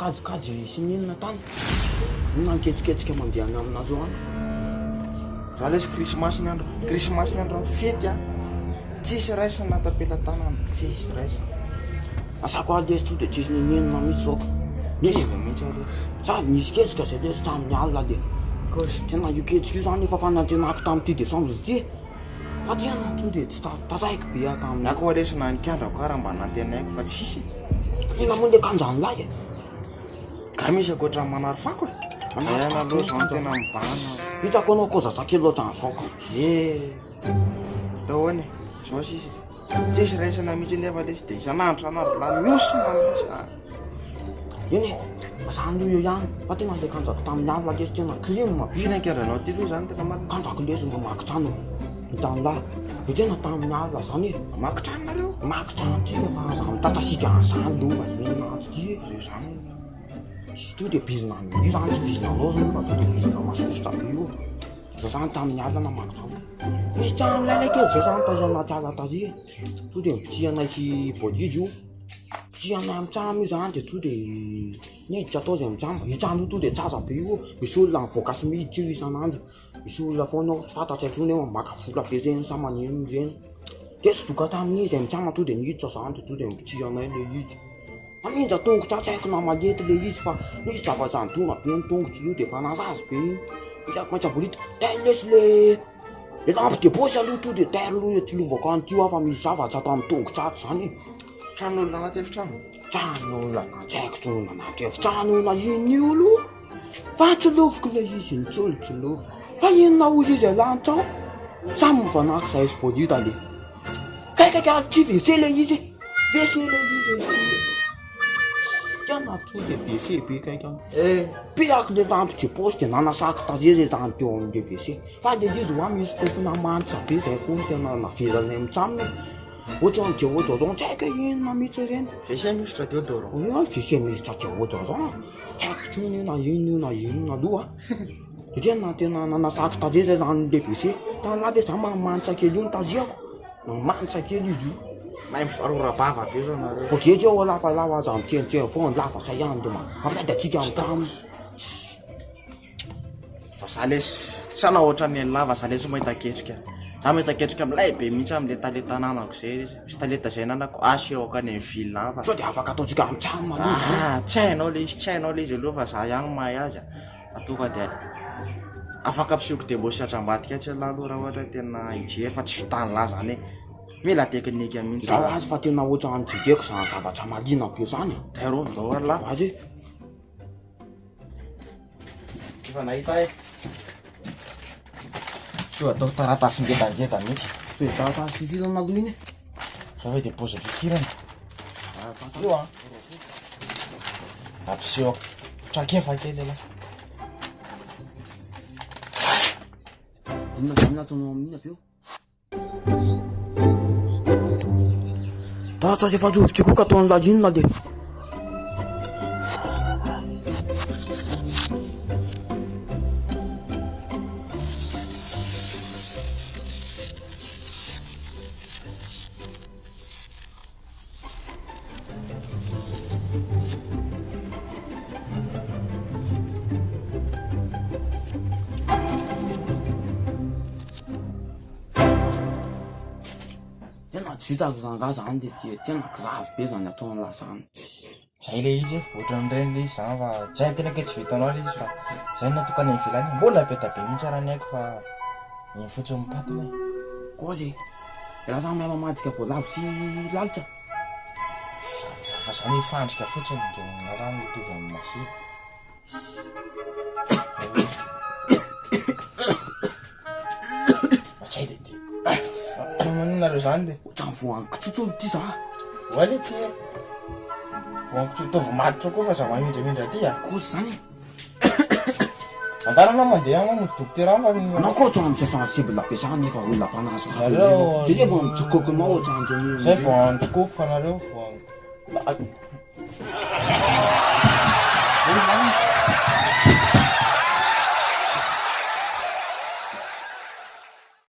kajikajy sy ny inona tany? Inona ny ketsiketsika mandeha any aminareo any? Za lesy krismasy ny andro, krismasy ny andro fety a! Tsisy raisina tampelatanana, tsisy raisina. Asako ahy lesy to de tsisy nininona mihitsy zao ka. Nisy Kivy mihitsy aho lesy. Sady nisy ketrika zay lesy tamin'ny alina le. Kosy. Tena io ketrika io zany efa fanantenako tamin'ity décembre ity e. Fa tena to de tsy taraiky be aho tamin'ny. Na koa lesy na ny kandrako ara mba nantenaiko fa tsisy e. Inona moa le kanjan'lahy e? Nga misy ankoatran'ny manary fako e? Manary Zay fako aloha zao no kanja. tena mibahana. Hitako anao koa zazakely ohatran'izao ka. Ye. Atao ahoana e? Zao sisa. Tsisy raisina mihitsy nefa lesy de isan'andro isan'andro la mihosina mihitsy ah. Eny e, fa za aloha eo ihany, fa tena le kanjako tamin'ny alina lesy tena crime be. Firy ankiandranao ty aloha zany tena marina? Kanjako lesy mba mamaky trano hitan'lah, de tena tamin'ny alina zany e. Mamaky trano nareo? Mamaky trano tsika fa aza mitatasika an'izany aloha fa inona atsy ty e. Zay zany. Tsy to de bizina, io zany tsy bizina anao zany fa to de bizina masosotra be io. Za zany tamin'ny alina namaky trano. Nisy trano lailay kely zay zany tary anaty ala tary e. To de nipitihanay sy bôlidy io. Pitihanay amin'ny trano io zany de to de niditra tao zay mijamba. Io trano io to de tsara be io. Misy olona mivoaka sy miditra io isan'andro. Misy olona foana ao, tsy fantatra intsony hoe maka vola be reny sa manino reny. De tsy doka tamin'izy zay mijamba to de niditra zany de to de nipitihanay le izy. Mamindra tongotra tsy haiko na malety le izy fa nisy zavatra nidona be ny tongotro io de efa narazy be iny. Isaky maintsy abolita. Tairo lesy le le lampe de poche aloha to de tairo aloha etsy lovako any ty hoa fa misy zavatra ato amin'ny tongotra ato zany e. Tranon'olona anaty efitrano? Tranon'olona tsy haiko tsony anaty efitrano na inona io aloha fa tsy loviko le izy intsony tsy loviko. Fa inona hozy izy lanitra ao? Samy mivanaka zahay sy bolida le. Kay kay kay tsy WC le izy e. WC le izy e. Tena to de WC be kay kay. Eh. Pihako le lampe de poche de nanasako tarehy le tany teo amin'le WC. Fa le izy hoa misy fofona manitra be zay koa no tena navelanay mitsamina e. Ohatran'ny déodorant tsy haiko hoe inona mihitsy ireny. WC mihosotra déodorant. Io WC mihosotra déodorant. Tsy haiko intsony io na inona io na inona aloha. De tena tena nanasako tarehy zay zany le WC. Tanalahy ve za manimanitra kely io ny tarehako. Manimanitra kely izy io. Mahay mivarora-bava be zao nareo. Vao jejo eo lava lava aza mitsentsena foana lava zay ihany de mampiady antsika amin'ny trano. Fa za lesy tsy hanao ohatran'ny an'i lava za lesy mahita ketrika. Za mahita ketrika milay be mihitsy amin'le talenta ananako zay lesy. Misy talenta zay ananako asehoko any amin'ny ville any fa. Sao de afaka ataontsika amin'ny trano aloha zany. Ah, tsy hainao le izy, tsy hainao le izy aloha fa za ihany mahay azy. Fa tonga dia afaka ampisehoko débauchage ambadika atsy ialahy aloha raha ohatra hoe tena hijery fa tsy vitan'lah zany e. Mila teknika mihitsy. Ndao azy fa tena ohatran'ny jereko zany zavatra mahaliana be zany e. Tairo, ndao ary lah. Azy e. Efa nahita ahy. Toa atao taratasy ngedangeda mihitsy. Toe taratasy fifirana aloha iny e. Zao ve dia pose fifirana. Io an. Ampiseho traikefa kely ialahy. Inona zany nataonao amin'iny avy eo? Taratasy efa rovitra koa ka ataon'ny lahy inona le. Tena tsy vitako zany nga zany le ty e, tena grave be zany ataon'lah zany. Zay le izy e, ohatran'ireny le izy zany fa zay tena ke tsy vitanao le izy fa zay no natokana ivelany, mbola be dia be mihitsy raha ny haiko fa iny fotsiny mipatiny e. Kôzy e, elah zany mahay mamadika voalavo sy lalitra. Fa zany hoe fandrika fotsiny de na zany mitovy amin'ny masira. Matsay le ty. Maninona nareo zany le? Ohatran'ny voan'ny kitsotso ity za. Oa le ty. Voan'ny kitsotso ataovy matotra koa fa za mamindramindra aty a. Kôzy zany e. Andana anao mandeha any mody dokotera any fa. Anao koa ohatran'ny mi-se sensible be zany nefa olona mpanazatra Nareo. Zay zay vao mitsikokonao ohatran'ireny. Zay vao antsikoky fa nareo vao.